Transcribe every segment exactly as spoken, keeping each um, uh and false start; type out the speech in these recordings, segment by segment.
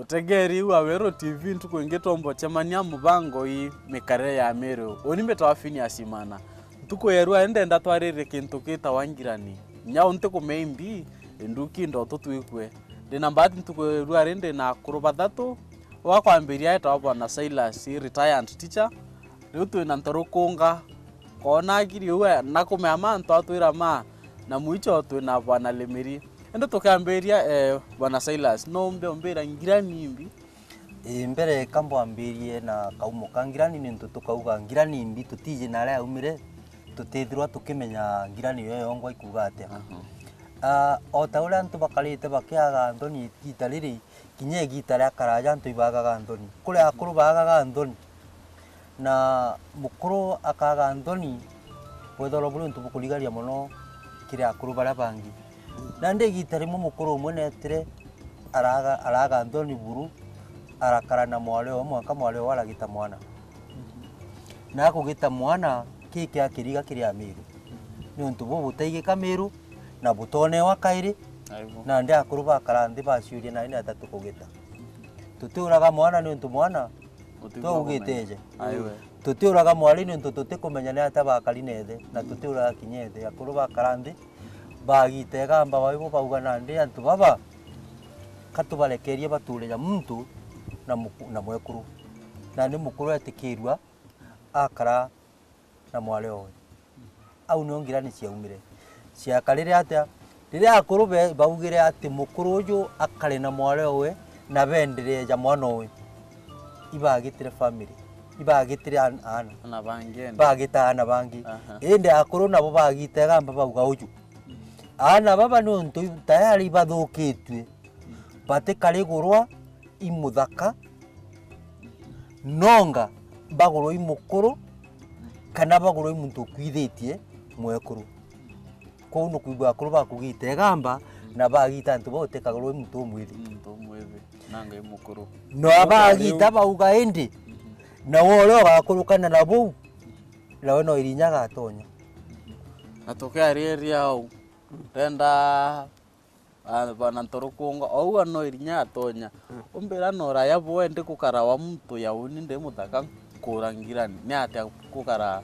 Mutegeri wa Weru T V, ntuku ingi twomba ucemania mubango ii mikarire ya Miru. Uni mbitawa Phineas Imana. Ntuku ya rua ndenda twariririe kintu gitawa ngirani. Nyau ntikumea imbi, induki ndoto twikue. Ndina mbati ntuku ya rua ndi na akuru bathatu. Wa kwambiria etawa Bwana Silas, retired teacher. Riu twina Ntorukunga, koona akiri uu, na kumea mantu atwira ma, na mwicho twina Bwana Lemeri. Indi tukiambiria, eh, Bwana Silas, no umbe umbira ngirani imbi? Ii, mbere ka mbwambirie na kaumo ka ngirani, niuntu tukauga ngirani imbi, tutiji na aria yaumire, tutithirwa tukimenya ngirani iyo yongwa ikuuga atia. Aha. Ah, o ta uria antu bakarite bakiaga nthoni igiita riri, kinya igiita ria karaaja antu ibaagaga nthoni. Kuri akuru baagaga nthoni, na mukuru akaaga nthoni, bwethagirwa buri untu bukurigaria mono kiri akuru baria bangi. Nandi igiita rimwe mukuru umwe neetire araaga, araaga nthoni buru, arakara na mwari owe mwanka mwari owe aragita mwana. Na akugita mwana, kii kiakiriga kiri Amiru. Niuntu buu butaigika Miru, na butonewa kairi, Aibu. Nandi akuru bakara nthi baciuria, nai niatia tukugita? Tutiuraga mwana niuntu mwana Utigwa twaugite kumenya. Eje. Aiwe. Tutiuraga mwari niuntu tutikumenya niatia bakari na ithe, na tutiuraga kinya ithe. Akuru bakara nthi, bagita igamba baibo bauga, nandi antu baba, ka tubarekerie bature ja muntu na muku-, na mwekuru. Nandi mukuru etikirua akara na mwari owe. Au nio ngirani ciaumire. Ciakarire atia? Riria akuru be-, baugire ati mukuru uju akare na mwari owe na beenderee ja mwana owe, ibagitire family, ibagitire an-, aana. Aana bangi ende. Bagita aana bangi. Aha. Indi akuru nabo bagita igamba bauga uju. Aana baba niuntu tayari ibathukitue, batikarigurwa i muthaka, nonga bagurwe i mukuru, kana bagurwe i muntu ukwithitie mwekuru. Kwou nukwigua akuru bakugita igamba, na bagita antu bau utikagurwe i muntu umwithi. Muntu umwithi, nanga i mukuru. No bagita bauga indi, na we uria ugakurukana na bau, nawe no irinya agatonya. Na tukiariria au, ndenda Ah, bana Ntorukunga, ou ano irinya atonya. Mm. Umbira no uraya bwe ndi gukara wa muntu ya uni ndi muthaka nkura ngirani. Ni atia gukara?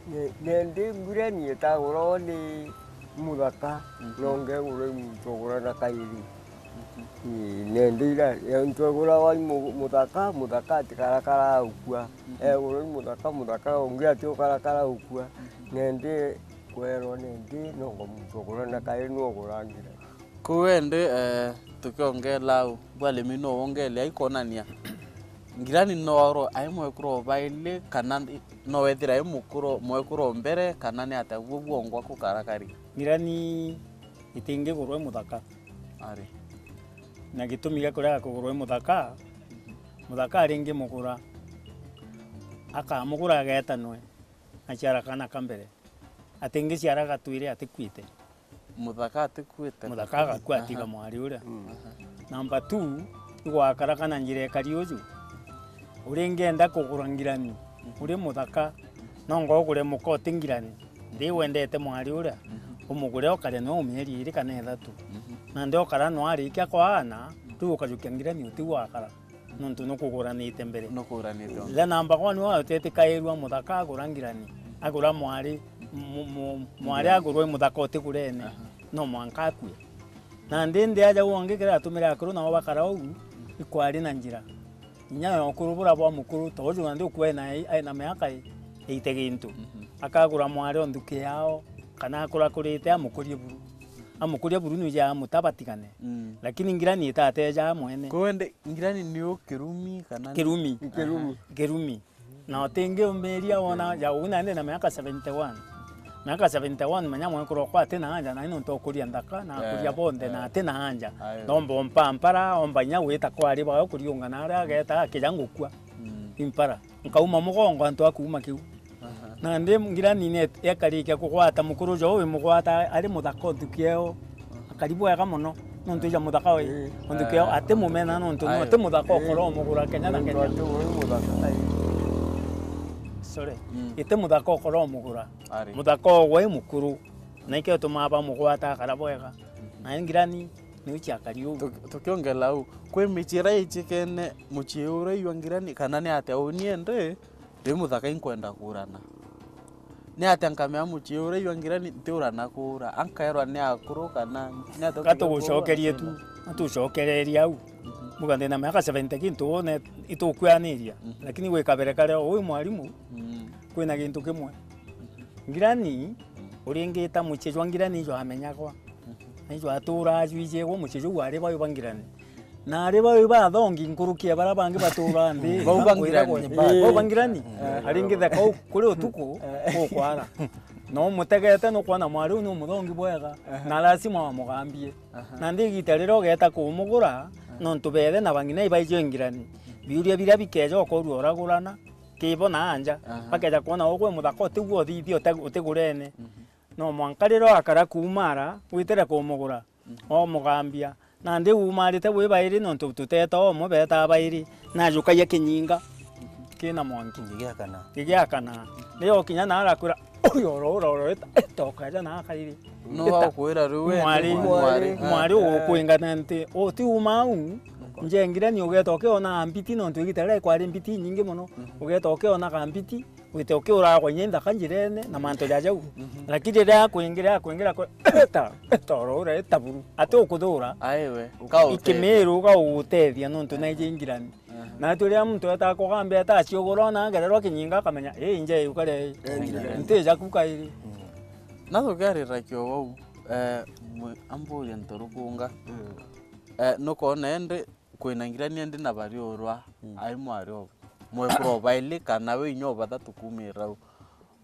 Ne-, nendi ngirani itaguragwa ni muthaka, mhm, no ngegurwa i muntu ugura na kairi. Mhm. Ii, nendi ira, ya muntu uguragwa i mu-, muthaka, muthaka atikarakara ukua. Mhm. Egurwa i muthaka, muthaka ungi ati ukarakara ukua. Mhm. Nendi kwerwa nendi nongo muntu ugura na kairi nu ugura ngirani. Kuu indi, eh, tukiongela au, bwalimi no wongele ai kwonania ngirani no aurwe ai mwekuru o baili, kana no wethira ai mukuru, mwekuru o mbere, kana ni atia buo bwongwa kukarakari? Ngirani itingigurwa i muthaka. Ari. Na gitumi gia kurega kugurwa i muthaka, muthaka aringimugura, akamugura agetanwe, aciara kana ka mbere. Atingiciara gatwire atikwite. Muthaka atikwite. Muthaka agakua, atiga mwari uria. Mm. Aha. Number two, igwakara kana njira ikari uju. Uringenda kugura ngirani, uri muthaka, nonga ugure muka uti ngirani. Ndi wendete mwari uria, mhm, umugure ukare no mieri iri kana ithatu. Mhm. Nandi ukara no arikia kwaana, riu ukajukia ngirani utigwakara. Nontu nukuguranite mbere. Nukuguranite o mbere. Riria namba kwani wa utetikairua muthaka agura ngirani, agura mwari, mu-, mu-, mwari, ngirani, agurwe muthaka utigurene, aha, no mwanka akue. Nandi ndi aja wongi kiria atumire akuru nao bakara uu, ikwari na njira. Inya ya ukuru bura bwa mukuru, ta uju nandi ukua ena, ena miaka i-, eighty gintu. Mhm. Akagura mwari o nthuki yao, kana akurakurite amukurie buru. Amukuria buru nwija amuta batigane. Mm. Lakini ngirani itatejaa mwene. Kwende ngirani ni u kirumi kana ni kirumi? Kirumi. Aha. Kirumi. Na utingiumiria wona, aha, ja uu nandi na miaka seventy one. Miaka seventy one, menya mwekuru okwa ati na anja, na nontu ukuria nthaka, na akuria, eh, bonthe, na, eh, ati na anja. Ayo. Nomba ompa mpara, omba inya gwita kwari bao kuriunga na aria ageta akija ngukua. Mm. Impara. Nkauma mugongo antu akuuma kiu. Aha. Nandi ngirani ni ekarikia kugwata mukuru jo wi mugwata ari muthaka o nthuki eo. Akari bwega mono, nontu ija muthaka wi. Ii. O nthuki eo ati mumena nontu no ati muthaka okora omugura kenya na kenya. Ati wi muthaka. Sorry. Mm. Iti muthaka okora omugura. Ari. Muthaka ogwe i mukuru. Na ikio tumaa bamugwata akara bwega. Na ngirani niu ciakari uu. Tuki-, tukiongela uu, kwi michie ira ichikene muchie uria ijwa ngirani, kana ni atia uni ende, ndi muthaka inkwenda kuurana. Ni atia nkamea muchie uria ijwa ngirani, ntiurana kuura? Ankaerwa ni akuru kana ni atia? Gatugucokerie tu, gatucokererie au. Mhm. Muga ndina miaka seventy kintu wone itukwianiria. Mhm. Lakini wi kabere karia ui mwarimu, mm, kwina gintu kimwe. Ngirani, uringita muchie jwa ngirani jwamenyagwa. Mhm. Na ijwaturaa jwijegwa muchie juu ari bayo ba ngirani. Na ari bayo bathongi nkuruki ya bara bangi baturaa nthi. Bau ba ngirani. Bau ba ngirani. Mm. Aringitha kau kuri utuku gukwara. No umutegete nukwona mwari uu ni umuthongi bwega. Aha. Na lazima wamugambie. Aha. Na ndi igita riria ugeta kumugura, aha, nontu bethe na bangi na ibaijwe ngirani. Biuria biria bikeja ukorua uragurana. Kibo na anja, aha, bakeja kwona ugwe muthaka utigwo uthithia utegurene. Mhm. No mwanka riria wakara kuuma ara, witire kumugura, mhm, omugambia. Nandi uumarite bwi bairi, nontu tuteta omwe betaa bairi, najukagia kinyinga kina mwanki. Gigiakana. Gigiakana. Riria okinya na arakwira, "Uyu oro ura oro ita, ita ukaja na akairi." No ita. Wakwira riu we mwari, ni mwari. Mwari, ah, ugukwingana nti, uti uma au, njengire ni ugeta ukiona mbiti, nontu igita riria ikwari mbiti inyingi mono, mhm, ugeta ukionaga mbiti, wite ukiuragwa inya inthaka njirene na mantu ja jau. Mhm. Lakini riria akwingira, akwingira kwe, eta, eta oro ura, eta buru. Ati ukuthura. Aiwe, ikimiru uga ugutethia nontu naiji ngirani. Aha. Na ati riria muntu eta kugambia eta aciugura ona agererwa kinyinga akamenya, ii, nje ukare. Ngirani. Nti jaku kairi. Mm. Na tukiarira kio bau, eh, mwe-, amburia ntorukunga. Mm. Eh, nukona ende kwina ngirani indi na bariurwa, mm, ai mwari o mwekuru o baili kana we inya o bathatu kuumira au.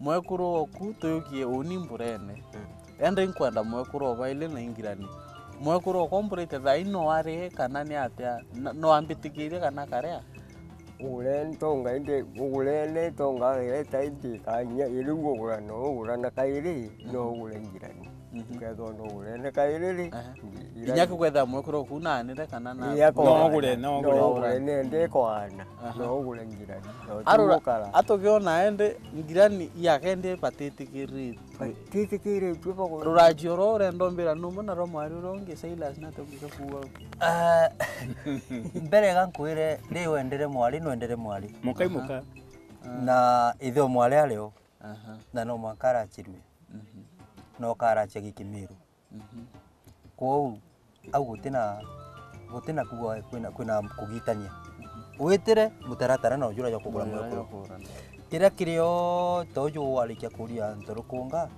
Mwekuru oku tuyukie uni mburene. Mm. Ende inkwenda mwekuru o baili na ingirani. Mwekuru okwa mburite thaa ii no ari kana ni atia? Na, no ambitikirie kana karea? Ugurene tonga indi, ugurene tonga eta indi kanya iriu ugura no ugura na kairi, no, mhm, ugure ngirani. Mhm. Ukethwa no ugurene kairi ri, aha, inya kikwetha mwekuru oku naanire kana na. Ii, no ugure, no ugure. No ugure nende kwaana, aha, no ugure ngirani. No arora, tigukara. Atugiona ende ngirani yake ndi batitikiritwe. Batitikiritwe bagura. Ruraji oro urenda umbira numwe na rwa mwari uria ungi Silas na tugika kuuga. Ah, mbere ga nkwire, ri wendere mwari, nwendere mwari. Mukai, aha, muka. Ah. Na ithe o mwari ari o. Aha. Na no mwanka arachirue. Mhm. No karachia gikimiru. Mhm. Kwou, au gutina, gutina kuuga kwina, kwina kugitania. Mhm. Witire mutaratara na ujura jwa kugura mwekuru. Kiria kirio to uju warikia kuria ntorukunga,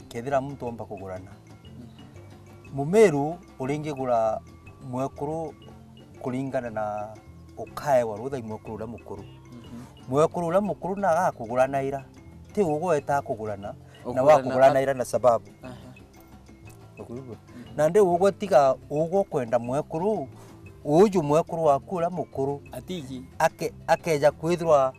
kethira muntu omba kugurana. Mhm. Mumiru uringigura mwekuru kuringana na ukaewa rutha i mwekuru uria mukuru. Mhm. Mwekuru uria mukuru na agakuguranaira, ti ugweta kugurana, na wakuguranaira na sababu. Aha. Ukuigua? Mhm. Nandi ugwe tiga ugwe ukwenda mwekuru, uju mwekuru waku uria mukuru. Atiji. Ake-, akeja kwithirwa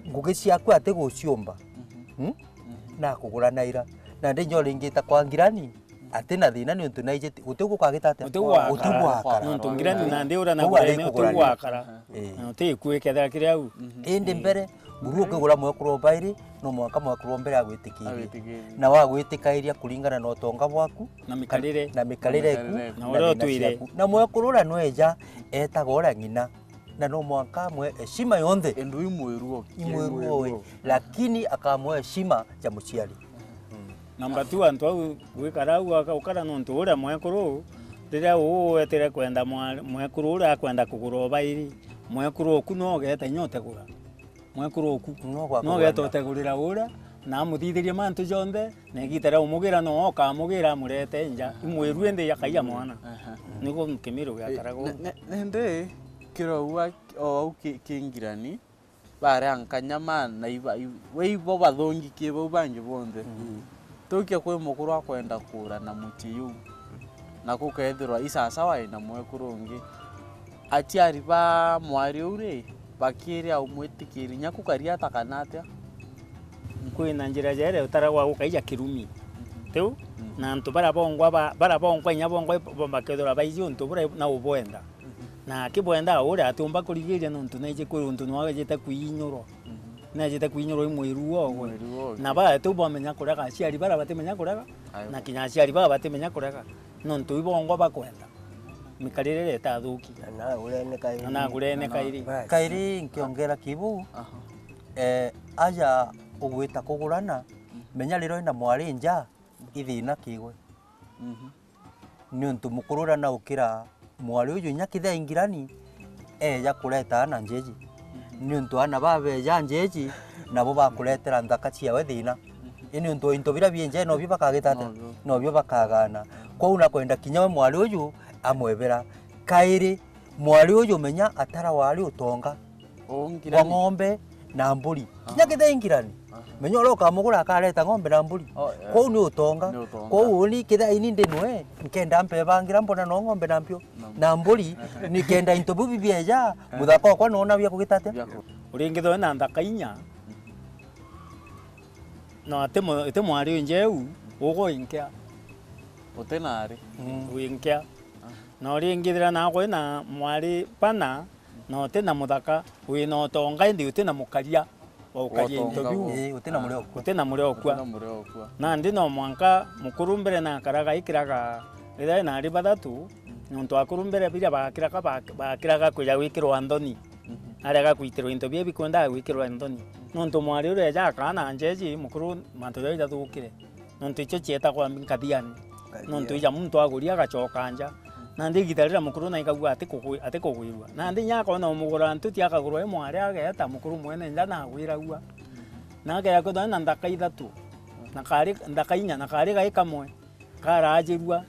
ngugi ciaku atiguciumba. Mhm. Hmm? Mhm. Na akuguranaira. Nandi nyo ringita kwa ngirani, atina thina niuntu naijite, guti gukagita atia? Guti gwakara. Guti gwakara. Nontu ngirani nandi uria nagurene uti gwakara. Aha. Ii. Na uti ikue kethira kiri au. Mhm. Indi mbere, buru ukigura mwekuru o bairi, no mwanka mwekuru o mbere agwitikirie. Agwitikirie. Na wagwitikairia kuringana na utonga bwaku, na mikarire. Na mikarire eku, na uria utuire. Na thina ciaku. Na mwekuru uria nweja, etaga uria ng'ina. Na no mwanka amwe heshima yonthe. Endu imwiruo. Imwiruo. Lakini akamwe heshima ja muciari. Number two, antu au gwikara au aka-, ukara nontu uria mwekuru, riria uu wetire kwenda mwa-, mwekuru uria akwenda kugura ubairi, mwekuru oku no ugeta inya utegura. Mwekuru oku no ugeta utegurira uria, na amuthithirie mantu jonthe, na igita ria umugira no ukamugira amurete nja, imwiru indi akaia mwana. Aha. Niguo kimiru giakaragwo. Ne-, ne-, nindi kirauga o au ki-, kingirani, baria nkanyama na iba-, i-, we ibo bathongi ki bau bangi bonthe. Mm. Tukia kwi mukuru akwenda kuura na mucii juu, na gukethirwa i sasawa ina mwekuru ungi. Aciari ba mwari uu ri, bakiri au mwitikiria, inya kukari ata kana atia? Kwina njira jere utaragwa gukaija kirumi. Tiu? Na antu bara bongwa ba-, bara bongwa inya bongwa bo-, bakethirwa baiji untu buria na ubwenda. Na akibwenda uria atiumba kurigiria nontu naiji kwi untu nwagejete kwinyurwa. Naijite kwinyurwa i mwiru ogwe. Mwiru ogwe. Na bara tiu bwamenya kurega, aciari bara batimenya kurega. Ayo. Na kinya aciari bara batimenya kurega. Nontu ibongwa bakwenda. Mikarire iria itathuki. Na nagurene kairi. Na nagurene kairi. Basi. Kairi nkiongera kibu, aha, eh, aja ugwita kugurana, menya riria wina mwari nja, ithina kigwe. Mhm. Niuntu mukuru uria naukira mwari uju inya kithia ingirani, eja kureta ana njeji. Niuntu ana babeja njeji, nabo bakuretera nthaka ciawe thina. I niuntu o into biria bienje nobio bakagitata, nobio, nobio bakagana. Kwou nakwenda kinya we mwari uju amwebera. Kairi, mwari uju menya atara wari utonga bwa ng'ombe na mburi. Kinya kithia ingirani. Menya uria ukamugura akareta ng'ombe na mburi. Oh, yeah. Kwou ni utonga. Ni utonga. Kwou uni kithia ini ndi nwe, nkenda mpebangira mbona no ng'ombe na mpio. Na mburi, nikenda into biu bibieja, muthaka wakwa nona bia kugitatia. Uringithwe na nthaka inya, na ati mu-, ati mwari unjeu, ugo inkea. Uti nari. Mm. Winkea. Na uringithira nakwa wina mwari bana, na uti na muthaka, wina utonga, indi uti na mukaria wa ukaria into biu. Ii, uti na muria ukua. Uti na muria ukua. Uti na muria ukua. Nandi no mwanka mukuru mbere nakaraga ikiraga, riria nari bathatu, nontu akuru mbere biria bakiraga, bak-, bakiraga kwija gwikirwa nthoni. Arega kwitirwa into biria bikwendaga gwikirwa nthoni. Nontu mwari uria eja akaa na njeji, mukuru mantu jau jathukire. Nontu icio cietagwa nkathiani. Nkathiani. Nontu ija muntu aguri agacoka nja. Nandi igita riria mukuru naikagua atikugwi-, atikugwirua. Nandi inya akona umugura ntuti akagurwa i mwari ageeta mukuru mwene nja nagwiragua. Na akeja kwithwa ena nthaka ithatu. Na kari, nthaka inya, na kari gai kamwe. Karajirua.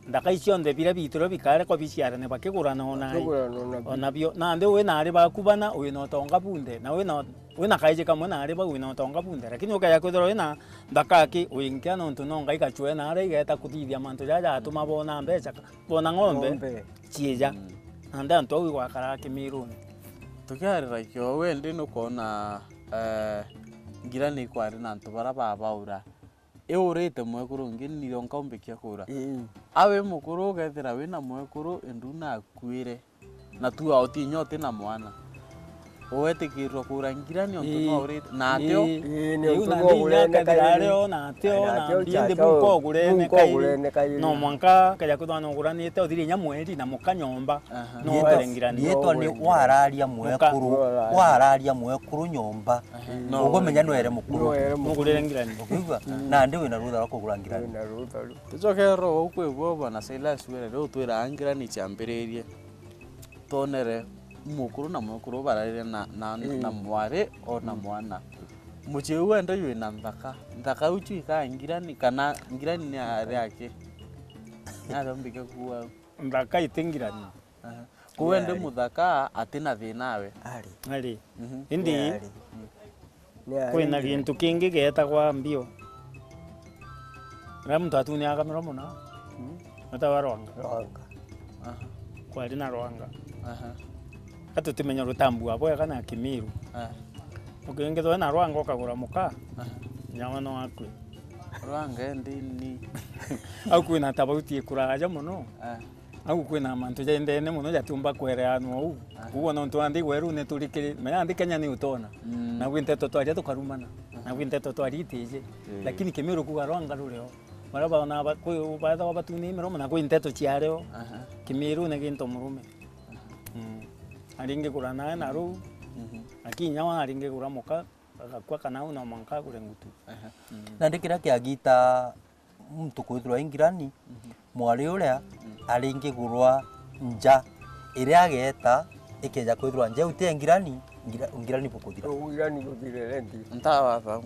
Nthaka ici cionthe biria biitirwe bikarekwa biciarane bakigurana o na. Bakigurana o nabio. O nabio. Nandi wi na ari baku bana, wina utonga bunthe, na wina, wina kaiji kamwe na ari bau, wina utonga bunthe. Lakini ukeja kwithirwa wina nthaka aki, winkia nontu no Ngai gacwe na aria igeta kuthithia mantu jaja jatuma bona mbeca, bona ng'ombe, ng'ombe ciija. Mm. Nandi antu au igwakaraga kimiruni. Tukiarira kio, we ndi nukwona, eh, ngirani ikwari na antu bara babaura. Iurite mwekuru ungi, ni ronka umbikia kuura. Ii. Awe mukuru, ugethira wina mwekuru, endu nakuire. Na tu auti inya uti na mwana. Uwetikirwa kuura ngirani ontu, ii, nwaurite. Na atio. Ii. Ii, ni untu nandi nwaurene inya akethira kairi. Ari o na atio, na atio nandi indi chacha, muka ugurene kairi. Muka ugurene kairi. No mwanka keja kwithwa nuguranite, uthire inya mweri na muka nyomba. Aha. No rietwa, were ngirani. Rietwa ni wararia mwekuru. Muka. Wararia mwekuru nyomba. Aha. No. Ugumenya nwere mukuru. Nwere mukuru. Nugurire ngirani. Ukiigua? Mm. Nandi wina rutha rwa kugura ngirani. Wina rutha ru-, tucoke ro gau kwi bo bwana Silas were, riu twiraga ngirani ciambiririe. Twonere mukuru na mwekuru bararire na, na, mm, na mwari o na, mm, mwana. Mucii uu wenda jwina nthaka. Nthaka iu ikaa ngirani kana ngirani ni ari aki? Naria mbike kuuga. Nthaka iti ngirani. Aha. Kuu we ndi muthaka ati na thina we. Ari. Ari. Mhm. Indi ari. Ni ari kwina gintu kingi geetagwa mbio. Riria muntu atuniaga kamiro mono, mm, etagwa rwanga. Rwanga. Aha. Kwari na rwanga. Aha. Ka tutimenya rutambua bwega na Kimiru. Aha. Ukingithwa na rwanga ukagura muka, aha, nyama no akue. Rwanga ndini. Au kwina tabauti ikuraja mono. Aha. Au kwina mantu jaendene mono jatiumba kwereanwa uu. Aha. Koguo nontu nandi gwerune turi kiri, menya nandi Kenya ni utona. Mm. Na gwi nteto twaria tukarumana. Aha. Na gwi nteto twaria itiji. Eh. Lakini Kimiru kuga rwanga rurio. Baria baona ba-, kwi, baethagwa batune miromo na kwi nteto ciario. Aha. Kimiru ni gintu murume. Aha. Mm. Aringigura nae na ruu. Mhm. Lakini nyawa aringigura muka, agakua kana au no mwanka agure ngutu. Aha. Mm. Nandi kiria kiagita muntu kwithirwa ingirani, mhm, mwari uria, mm, aringigurwa nja iria ageeta ikeja kwithirwa nja iu ti ngirani, ngira-, ngirani bukuthira. Ngirani buthire rendi. Ntawa thau.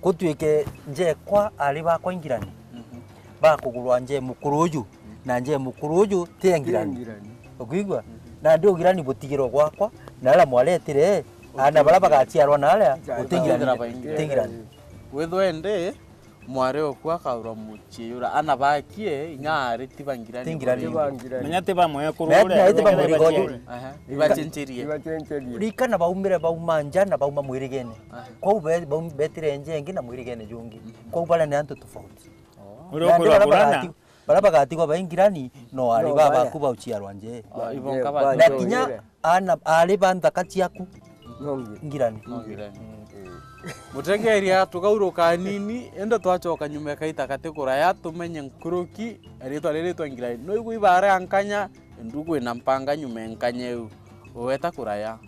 Gutwike nja ekwa ari bakwa ingirani, mhm, bakugurwa nja e mukuru uju, na nja e mukuru uju ti ngirani. Ti ngirani. Ukwigua? Mhm. Nandi ugirani butigirwe gwakwa, na aria mwaretire, ana baria bagaciarwa na aria, uti ngirani, uti ngirani. Withwe ndi, Mwari oku akaurwa mucii yura. Ana bakie, inya ari ti ba ngirani. Ti ngirani. Ti ba ngirani. Menya ti ba mwekuru uria, ti ba mwekuru uria. Aha, ibacencerie. Ibacencerie. Ririkana baumire bauma nja na bauma mwirigene. Aha. Kwou be-, baum-, betire nja ingi na mwirigene jungi. Mhm. Kwou baria ni antu tofauti. Oh. Uria ukwirwa kurana. Baria bagatigwa bai ngirani, no ari babaku bauciarwa nje. Ah, ibo nka ba-, na kinya ana ari ba nthaka ciaku ngirani. No ngirani. Mm. Mutegeria, tukauruka anini, indi twacoka nyuma ekaita kati kuraya, tumenye nkuruki, riitwa riritwa ngirani. No igwe ibara ya nkanya, ndugu ina mpanga nyuma ya nkanya iu. Uweta kuraya.